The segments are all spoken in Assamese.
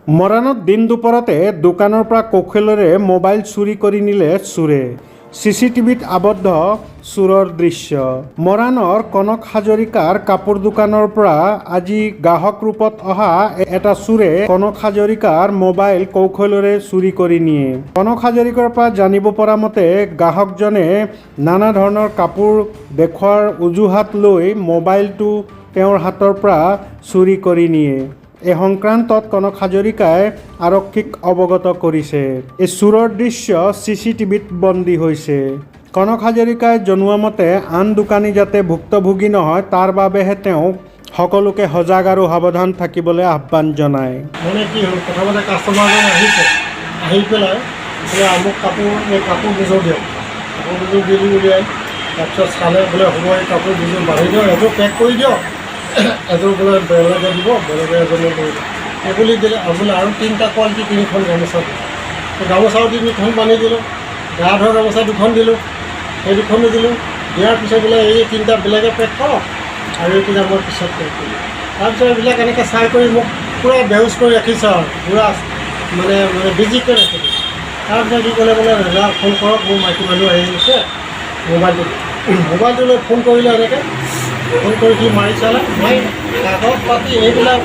মৰাণত দিন দুপৰতে দোকানৰ পৰা কৌশলেৰে মোবাইল চুৰি কৰি নিলে চোৰে। চিচিটিভিত আবদ্ধ চোৰৰ দৃশ্য। মৰাণৰ কনক হাজৰিকাৰ কাপোৰ দোকানৰ পৰা আজি গ্ৰাহক ৰূপত অহা এটা চোৰে কনক হাজৰিকাৰ মোবাইল কৌশলেৰে চুৰি কৰি নিয়ে। কনক হাজৰিকাৰ পৰা জানিব পৰা মতে, গ্ৰাহকজনে নানা ধৰণৰ কাপোৰ দেখুওৱাৰ অজুহাত লৈ মোবাইলটো তেওঁৰ হাতৰ পৰা চুৰি কৰি নিয়ে। এই সংক্ৰান্তত কনক হাজৰিকাই আৰক্ষীক অৱগত কৰিছে। এই চোৰৰ দৃশ্য চিচিটিভিত বন্দী হৈছে। কনক হাজৰিকাই জনোৱা মতে, আন দোকানী যাতে ভুক্তভোগী নহয়, তাৰ বাবেহে তেওঁক সকলোকে সজাগ আৰু সাৱধান থাকিবলৈ আহ্বান জনায়। মানে কি হ'ল, প্ৰথমতে কাষ্টমাৰজন আহিছে। আহি পেলাই বোলে আমুক কাপোৰ, এই কাপোৰ দুযোৰ দিয়ক। কাপোৰ দুযোৰ দিলোঁ উলিয়াই। তাৰপিছত চালে, বোলে হ'ব, এই কাপোৰ দুযোৰ বান্ধি দিয়ক, এযোৰ পেক কৰি দিয়ক, এযোৰ বোলে বেলেগে দিব, বেলেগে এজনে লৈ দিয়ক, এইবুলি দিলে। আৰু বোলে আৰু তিনিটা কোৱালিটি তিনিখন গামোচা দিলোঁ। সেই গামোচাও তিনিখন বান্ধি দিলোঁ। গা ধোৱা গামোচা দুখন দিলোঁ, সেই দুখনো দিলোঁ। দিয়াৰ পিছত বোলে এই তিনিটা বেলেগে পেক কৰক আৰু এইকেইটা মই পিছত পেক কৰিম। তাৰপিছত এইবিলাক এনেকৈ চাই কৰি মোক পূৰা বেহুচ কৰি ৰাখিছে আৰু পূৰা মানে বিজি কৰি ৰাখিছে। তাৰপিছত কি ক'লে, বোলে দাদা, ফোন কৰক, মোৰ মাইকী মানুহ আহি গৈছে, মোবাইলটো দিয়ক। মোবাইলটো লৈ ফোন কৰিলে। এনেকৈ ফোন কৰি সি মাৰি চালে। মাৰি কাগজ পাতি এইবিলাক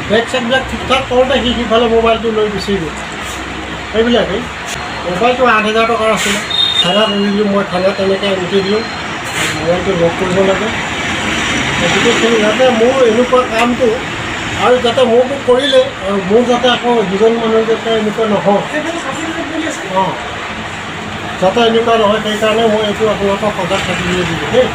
বেগ চেগবিলাক ঠিক ঠাক কৰোঁতে সি সিফালে মোবাইলটো লৈ গুচি গ'ল। সেইবিলাকেই। মোবাইলটো 8000 টকাৰ আছিলে। থানাত দিলোঁ মই, থানাত তেনেকৈ এণ্ট্ৰি দিলোঁ। মোবাইলটো লক কৰিব লাগে। গোটেইখিনি যাতে মোৰ এনেকুৱা কামটো আৰু যাতে মোৰতো কৰিলে আৰু মোৰ যাতে আকৌ দুজন মানুহ যাতে এনেকুৱা নহয়, অঁ, যাতে এনেকুৱা নহয়, সেইকাৰণে মই এইটো আপোনালোকক সজাগ থাকিবলৈ দিলোঁ দেই।